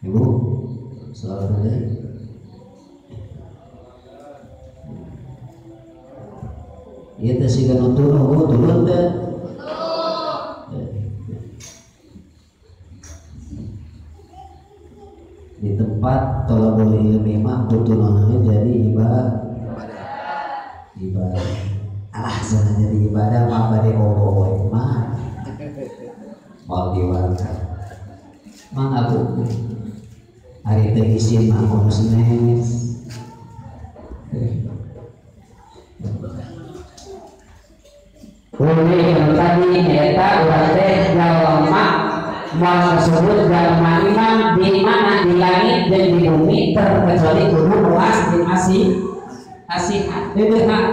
Ibu selalu tadi. Ieu teh siga nu turun, turun teh. Di tempat tolabul ilmi mah kutunonnya jadi ibadah. Ibadah. Alah sana jadi ibadah mah bade bobo mah. Mau diwalkan. Mah aku hari teh isin mah konsnes. Uli tadi eta urang teh jalma moal tersebut jalma iman di mana di langit dan di bumi terkecuali kudu puas di asih asihan deudeuhan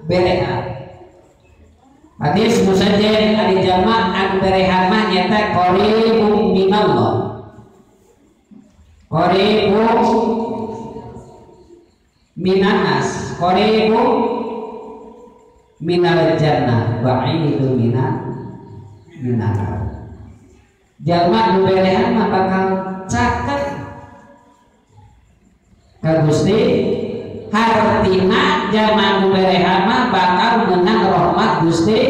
berehan. Hadis musajen ari jalma anu berehan mah nyata qaribum minallah. Qaribum minanas, qaribum minal jannah, ba'idu minan. Jalma nu berehan mah bakal caket ka Gusti, hartina jalma nu berehan mah bakal menang rahmat Gusti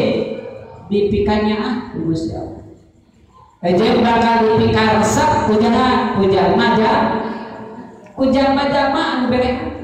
dipikannya ah ku Gusti Allah. Jeung bakal dipika resep ku jalma jalma anu berehan.